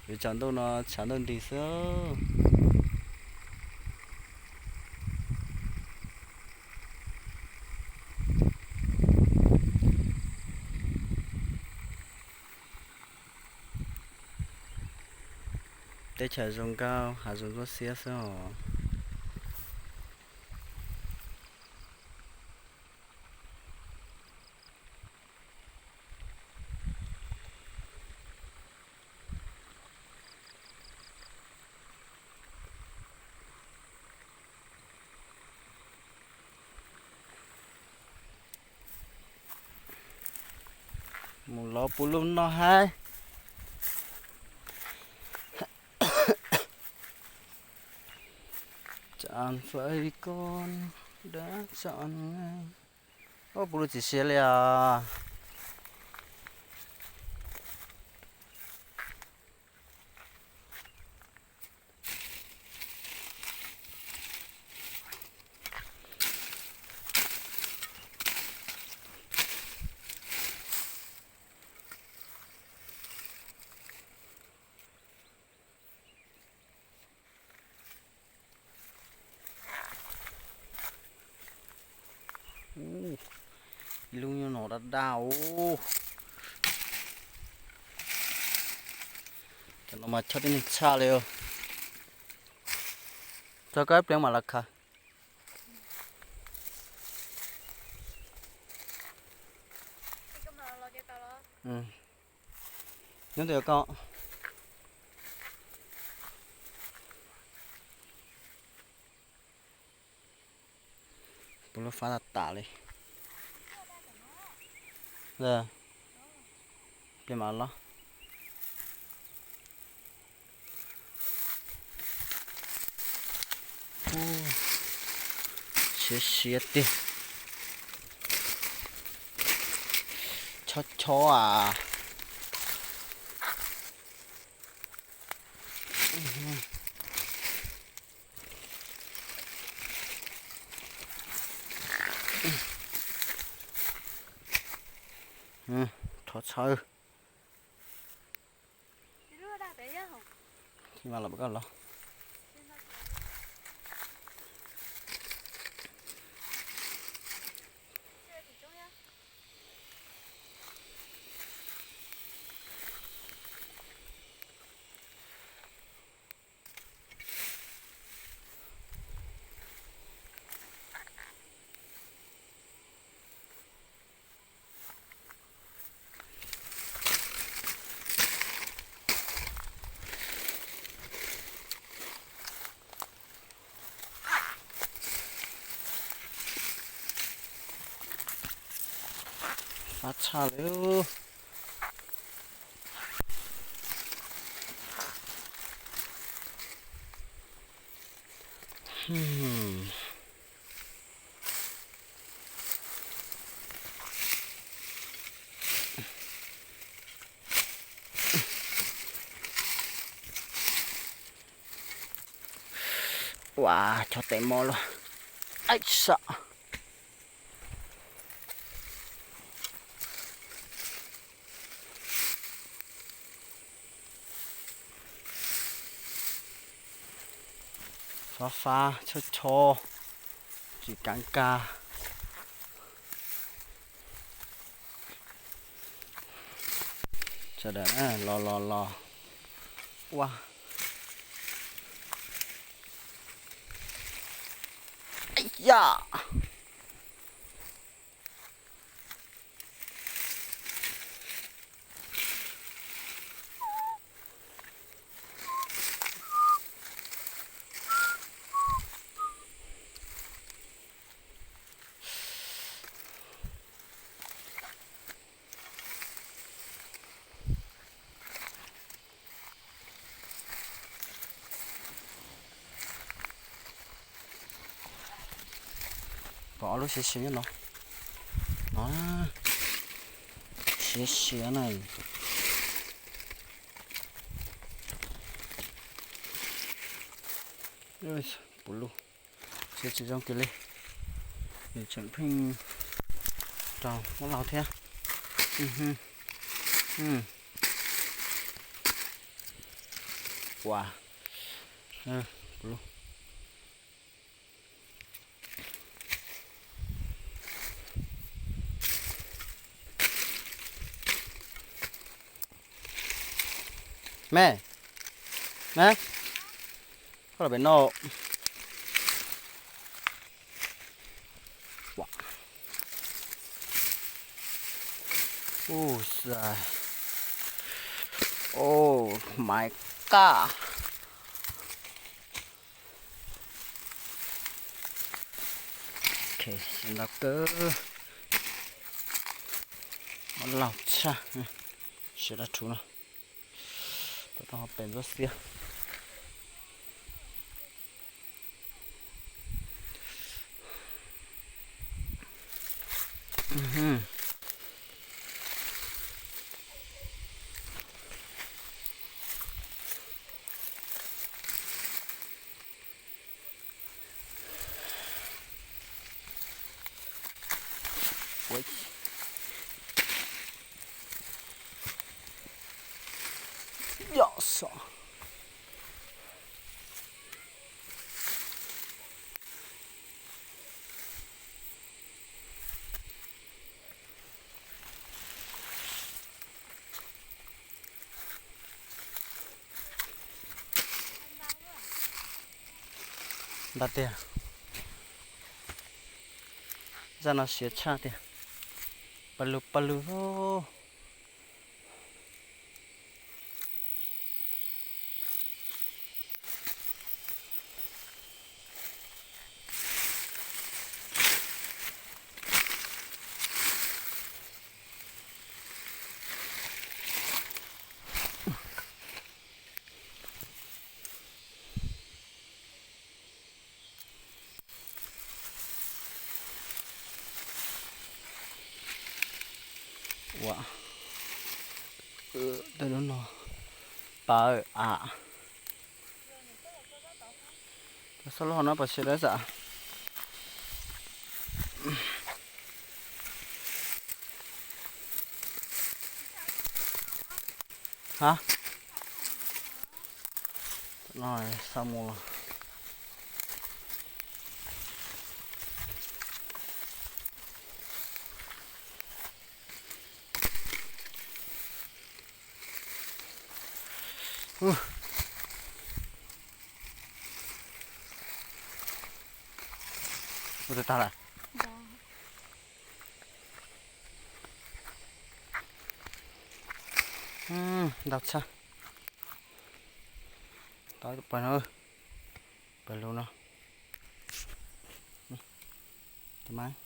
Yuav tsaus ntuj no tshav ntuj nrig xwb. Teb chaws zoo nkauj, hav zoov ntsuab xiab xwb os. Mus lov puv lub noj haib. Tsan fais ko da tsan. Puv lub tsis siav li os. Ib lub nyuag no daj daj os. Cov no mas chob tib neeg tshaj li. Tso koj ib pliag mam los khaws. Nyob ntawm koj. Puv lub fab tas tas li. Pliag mam los. Siav siav tiag. Chob chob as. Thov txhawb. Los, los. Fab tshaj li. Ua, chob tes mos lawm. Aib sam. Fab fab chob chob, tsis kav kag. Sawv daws los los los. Ua, ya. Pom ob lub siav siav nyob no. No, siav siav na. Puv lub siav tsis zoo kiag li. Nws tseem pheej raug muab laug thiab. Ub, ub. Ua, me, me, koj los pem no. Ua, ua, xai. Oh my god. Ok, ntau kawg. Muab laug tshaj. Siav dab rhuv no. Tau tau pem ntxuav xiab. Yog so. Ntau tiag. Zaj no siav tshaj tiag. Pawg lug pawg lug. Ua, tej lub no pawg am. Xob lub hauv no puas siav dawb xav? Ha, no xa mus los. Ua tag lawm. Ntau tshaj. Tau pawg no, pawg lug no. Tus mas